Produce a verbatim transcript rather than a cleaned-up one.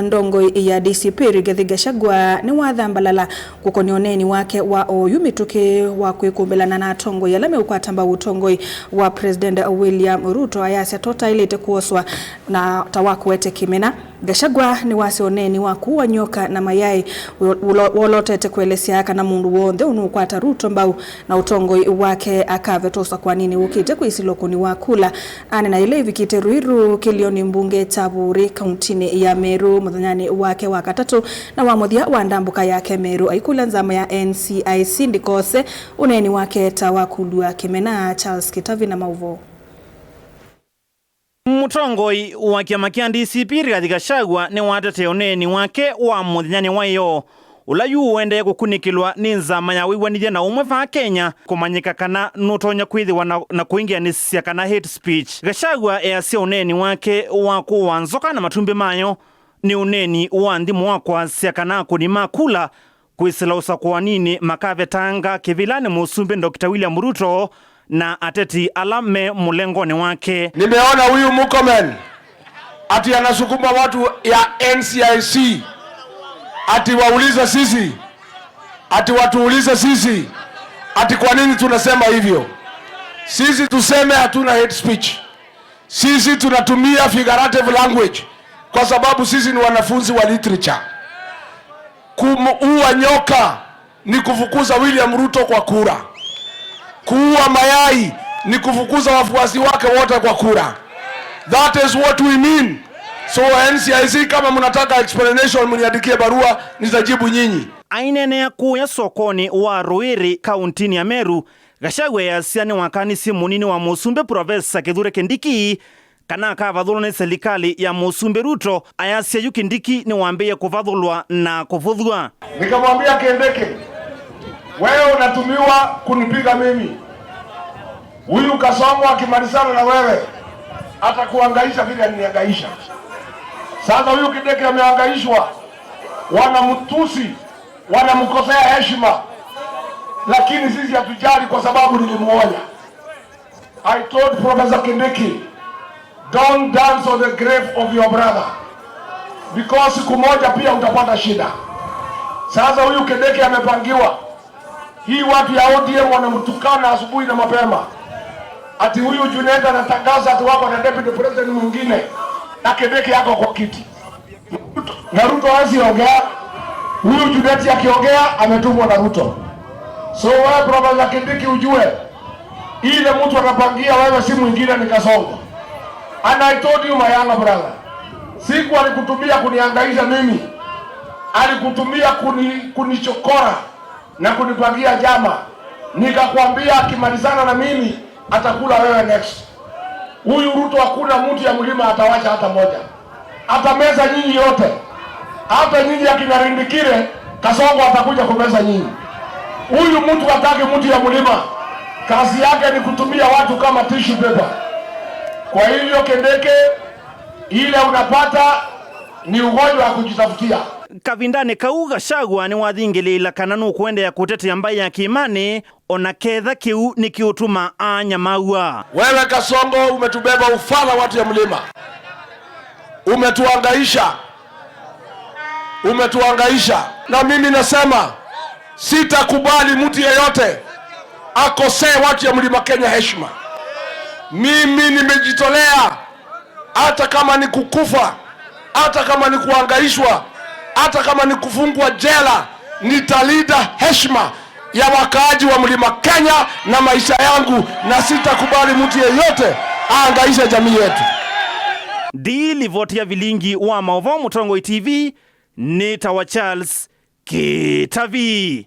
Ndongoi ya D C P Rigathi Gachagua nĩwathambalala kũkonya ũneeni wake wa oyu mĩtũkĩ wa kwĩkũmbĩlana na atongoi ala meũkwata mbau ũtongoi wa President William Ruto, ayasya totaĩlĩte kũoswa na ta wa kũete kĩmena. Gachagua nĩwasya ũneeni wa kũua nyoka na mayaĩ wolo-, wolotete kũelesya kana mũndũ w'onthe ũnũkwata Ruto mbau na ũtongoi wake akavetwa ũsakwaninĩ wũkĩte kwĩsilwa ũkũni wa kula. Aneena ĩla ĩvikĩte Ruiru kĩlĩonĩ mbunge kya Buuri kauntinĩ ya Meru mũthenyanĩ wake wa katatũ na wa mũthya wa ndambũka yake Meru, aikũlya nzama ya N C I C ndĩkose ũneeni wake ta wa kũlw'a kĩmena. Charles Kĩtavi na maũvoo. Mũtongoi wa kĩama kĩa D C P Rigathi Gachagua nĩwatetee ũneeni wake wa mũthenyanĩ wa ĩyoo, ũla yu ũendee kũkunĩkĩlwa nĩ nzama ya wĩw'anĩthya na ũmwe vaa Kenya kũmanyĩka kana nũtonya kwĩthĩwa na, na kũingĩanĩsya kana hate speech. Gachagua easya ũneeni wake wa kũũa nzoka na matumbĩ mayo nĩ ũneeni wa nthimo wa kwasya kana akũni ma kula kwĩsĩla ũsakũaninĩ makavetanga kĩvĩlanĩ Mũsumbĩ Doctor William Ruto na ateti ala me mũlengonĩ wake. Nimeona huyu Murkomen ati anasukuma watu ya N C I C ati waulize sisi, ati watuulize sisi ati kwa nini tunasema hivyo. Sisi tuseme hatuna hate speech. Sisi tunatumia figurative language kwa sababu sisi ni wanafunzi wa literature. Kumuua nyoka ni kufukuza William Ruto kwa kura. Kuua mayai ni kufukuza wafuasi wake wote kwa kura. That is what we mean. So N C I C, kama mnataka explanation, mniandikie barua, nitajibu nyinyi. Aineenea kũya sokonĩ wa Rũĩrĩ, kauntinĩ ya Meru, Gachagua easya nĩwakanisye mũnini wa mũsumbĩ Profesa Kithure Kindiki kana akavathũlwa nĩ silikalĩ ya Mũsumbĩ Ruto, ayasya yu Kindiki nĩwambĩĩe kũvathũlwa na kũvũthw'a. Nikamwambia Kindiki, wewe unatumiwa kunipiga mimi. Huyu Kasongo akimalizana na wewe, atakuhangaisha vile alinihangaisha. Sasa huyu Kindiki amehangaishwa, wanamtusi, wanamkosea heshima, lakini sisi hatujali kwa sababu nilimuonya. I told Professor Kindiki, don't dance on the grave of your brother, because siku moja pia utapata shida. Sasa huyu Kindiki amepangiwa. Hii watu ya O D M wanamtukana asubuhi na mapema. Ati huyu Junet anatangaza ati wako na deputy president mwingine na Kindiki yako kwa kiti. Na Ruto hawezi ongea. Huyu Junet akiongea ametumwa na Ruto. So wewe Professor Kindiki ujue, ile mtu anapangia wewe si mwingine ni Kasongo. And I told you, my younger brother, siku alikutumia kunihangaisha mimi, alikutumia kuni-, kunichokora na kunipangia njama. Nikakwambia akimalizana na mimi atakula wewe next. Huyu Ruto hakuna mtu ya mlima atawacha hata moja. Atameza nyinyi yote. Hata nyinyi akina Rindikire, Kasongo atakuja kumeza nyinyi. Huyu mtu hataki mtu ya mlima. Kazi yake ni kutumia watu kama tissue paper. Kwa hivyo Kindiki, ile unapata ni ugonjwa wa kujitafutia. Kavindanĩ kau, Gachagua nĩwathingĩlĩĩla kana nũkũendeea kũtetea mbaĩ ya Kĩĩmanĩ, o na ketha kĩu nĩkĩũtuma anyamaaw'a. Wewe Kasongo, umetubeba ufala watu ya mlima. Umetuhangaisha. Umetuhangaisha. Na mimi nasema, sitakubali mtu yeyote akosee watu ya Mlima Kenya heshima. Mimi nimejitolea, hata kama ni kukufa, hata kama ni kuhangaishwa, hata kama ni kufungwa jela, nitalinda heshima ya wakaaji wa Mlima Kenya na maisha yangu, na sitakubali mtu yeyote ahangaishe jamii yetu. Ndi livoti ya vilingi wa maũvoo Mũtongoi T V, nĩtawa Charles Kĩtavi.